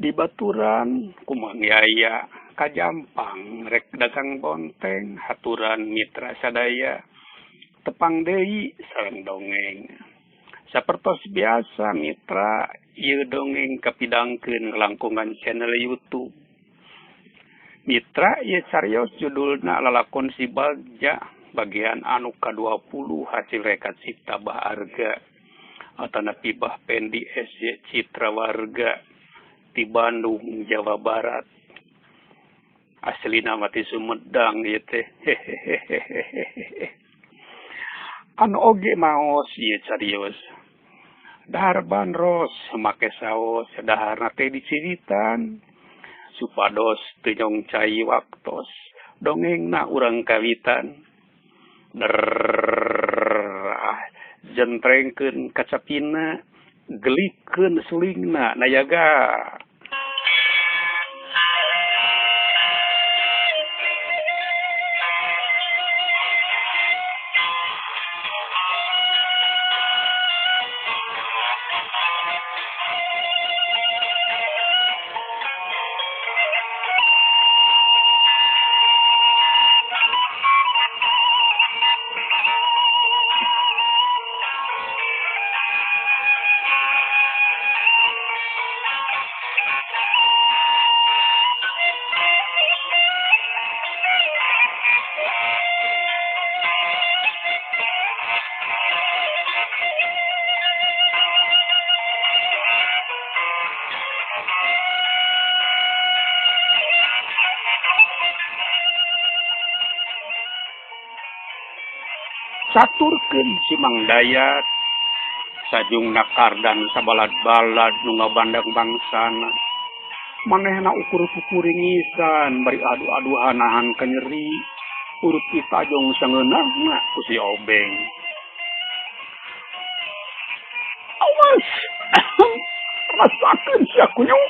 Dibaturan ku Mang Yaya ka Jampang rek dagang bonteng haturan mitra sadaya tepang deui sareng dongeng. Sapertos biasa mitra ieu dongeng kapidangkeun ngalangkungan channel YouTube. Mitra ieu carios judulna Lalakon Si Bagja bagian anu ka-20 hasil reka cipta Bah Arga atanapi Bah Pendi SJ Citra Warga di Bandung, Jawa Barat. Aslina mah ti Sumedang ieu teh. Anu oge maos ieu carios. Dahar bandros make saos, daharna teh diciritan supados teu nyong cai waktos. Dongengna urang kawitan. Jentrengkeun kacapina, gelikeun sulingna nayaga. Caturkeun si Mang Dayat sajungna kardan sabalad-balad nu ngabandang bangsana. Manehna ukur kukuringisan bari adu-aduhan nahan kanyeri urut ditajong sangeunahna ku si Obeng. Awas! Rasakeun sia kunyung.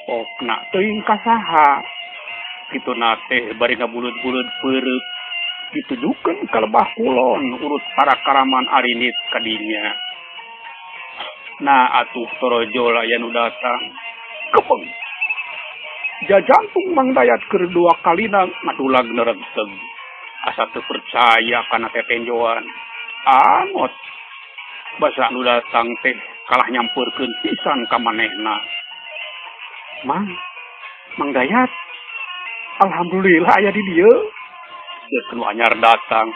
Pokna teuing ka saha. Kituna teh bari ngabulud-bulud peureuk. Ditujukan ke lebah kulon urut para karaman arinit kadinya. Nah atuh torojol aya nu datang. Kepeng. Jajantung Mang Dayat keur dua kalina ngadulag neregseg. Asa teu percaya kana tetenjoan. Angot. Basa nu datang teh kalah nyampeurkeun pisan ka manehna. Mang, Mang Dayat. Alhamdulillah aya di dieu. Nu anyar datang.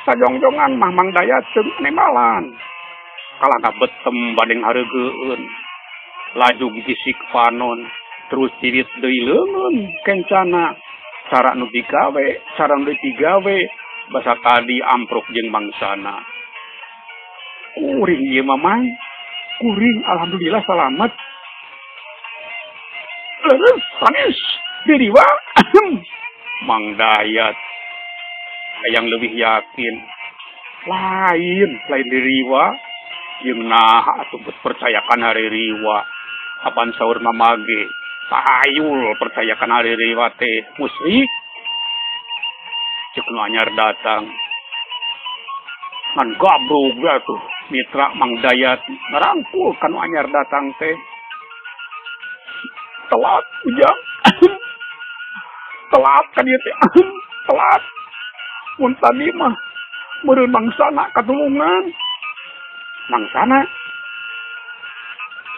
Sajongjongan mah Mang Dayat jeung nembalan. Kalah ngabetem badeng hareugeun. Laju gisik panon, terus cirit deui leungeun kencana. Cara nu digawe, cara nu digawe, basa tadi amprok jeung mangsana. Kuring ieu mah Mang. Kuring alhamdulillah salamet. Leres sanes diriwa. Mang Dayat hayang leuwih yakin. Lain diriwa jeung naha atuh percaya kana ririwa. Apan saur mamage tahayul percaya kana ririwa teh musyrik. Ceuk nu anyar datang. Ngan gabrug atuh mitra Mang Dayat ngarangkul ka nu anyar datang teh. Telat ujang. Telat kan ieu teh. Telat. Mun tadi mah meureun mangsana katulungan. Mangsana.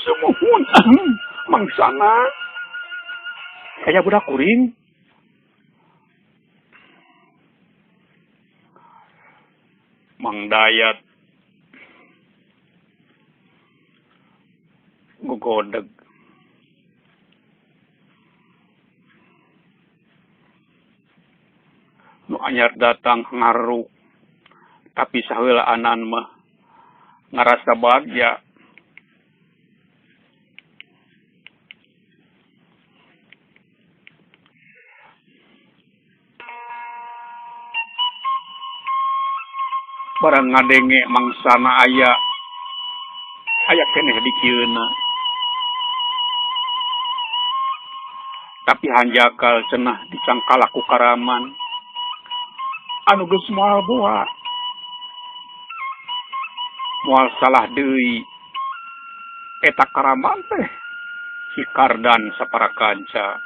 Sumuhun mangsana. Aya budak kuring. Mang Dayat gogodeg. Nu anyar datang ngaru, tapi saheulaanan mah ngarasa bagja. Barang ngadenge mangsana aya, aya keneh di kieuna. Tapi hanjakal cenah dicangkalak ku karaman. Anu geus moal boa. Moal salah deui. Eta karaman teh Si Kardan sapara kanca.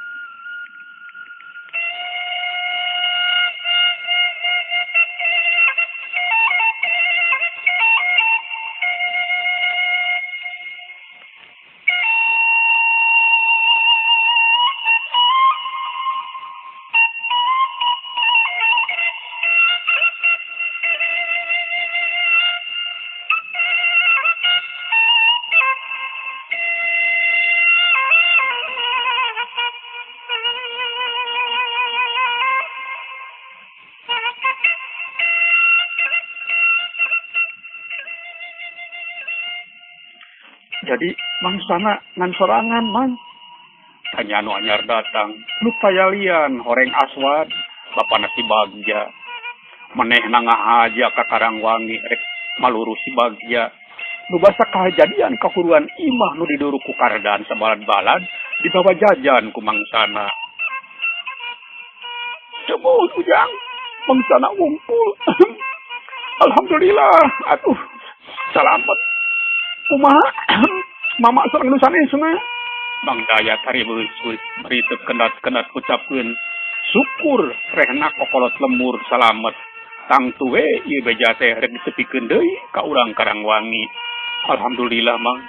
Jadi mangsana ngan sorangan mang. Tanya anu anyar datang, nu payalian horeng Aswad, bapana si Bagja. Manehna ngahaja ka Karangwangi rek maluru si Bagja. Nu basa kahajadian kahuruan imah nu diduru ku Kardan sabalad-balad dibawa jajan ku mangsana. Cebut ujang, mangsana wungkul. Alhamdulillah, atuh salamet. Kumaha mama sareng nu sanesna? Mang Dayat haribeus bari teu kendat-kendat ucapkeun syukur rehna kokolot lemur salamet. Tangtu we ieu beja teh rek ditepikeun deui ka urang Karangwangi. Alhamdulillah mang,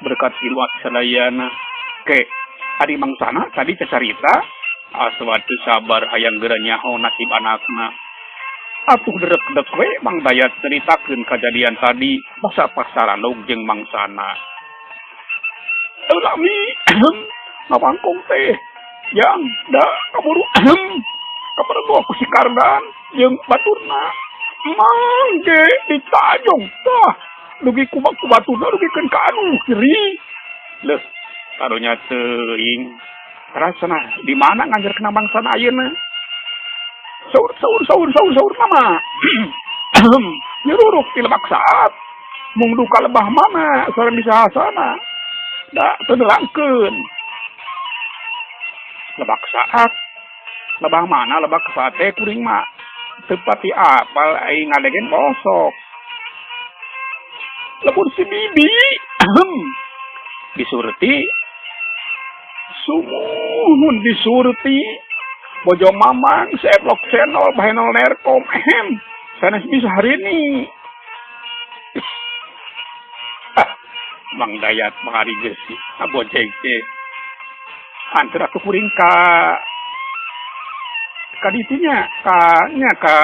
berkat iluat sadayana. Ke ari mangsana tadi cacarita Aswad teu sabar hayang geura nyaho nasib anakna. Atuh derek-dek we Mang Dayat nyaritakeun kajadian tadi basa pasarandog jeung mangsana. Lami ngawangkong teh yang da kaburu kaperlu ku si Kardan jeung baturna. Mang ge ditajong tah dugi ku baturna dugikeun ka anu kiri. Leuh karunya teuing. Rasana di mana nganjerkeun mangsana ayeuna? Saur saur saur saur saur mama. Nyururuk ti lebak saat. Mung duka lebah mana sareng disahasana. Da teu nerangkeun. Lebak saat. Lebah mana lebak saat teh kuring mah teu pati apal aing ngadegen bosok. Lebur si bibi. Disurti. Sumuhun disurti. Bojo mamang, seeplok channel, bahenol nerkom, ehem, sanes bisa hari ini. Mang Dayat mahari geus abojeg teh. Anteur atuh kuring ka ditunya, ka nya ka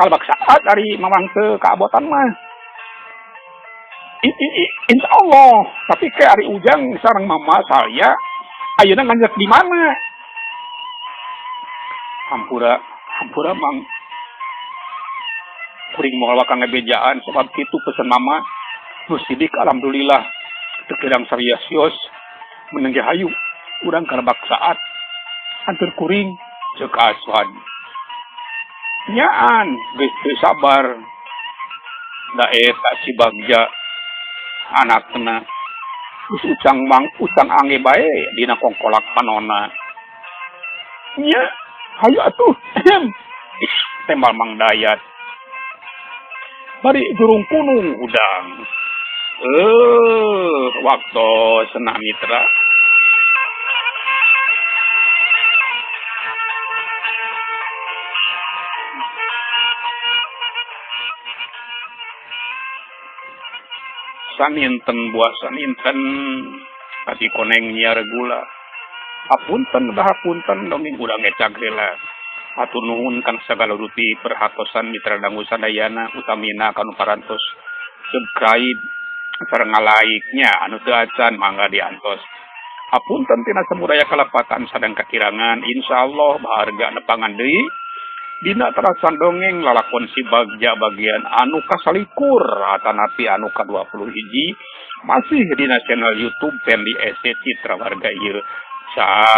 kalbak saat ari mamang teu kaabotan mah. Insya Allah, tapi ke ari ujang sareng mama saya ayeuna nganjek di mana? Hampura, hampura mang. Kuring moal waka ngebejaan sebab kitu pesen mama. Nu sidik alhamdulillah teu kirang sariasios meneng ge hayu urang ka lebak saat anteur kuring ceuk Aswad. Nyaan geus teu sabar. Da eta si Bagja anakna geus ucang mang ucang ange bae dina kongkolak panona. Nya hayu atuh. Tembal Mang Dayat. Bari jurung kunung hudang. Waktu senang mitra. Saninten buah saninten kasih koneng nyiar gula. Hapunten dah hapunten dongeng urang ngecag heula. Hatur nuhun kana sagala rupi perhatosan mitra dangu sadayana utamina kanu parantos subscribe sareng ngalaiknya anu teu acan mangga diantos. Hapunten tina samudaya kalepatan sadang kakirangan, insyaallah baharga nepangan deui dina terasan dongeng lalakon si Bagja bagian anu kasalikur atanapi anu ka-21 masih dina channel YouTube Fendi SC Citra Warga ieu. Saga.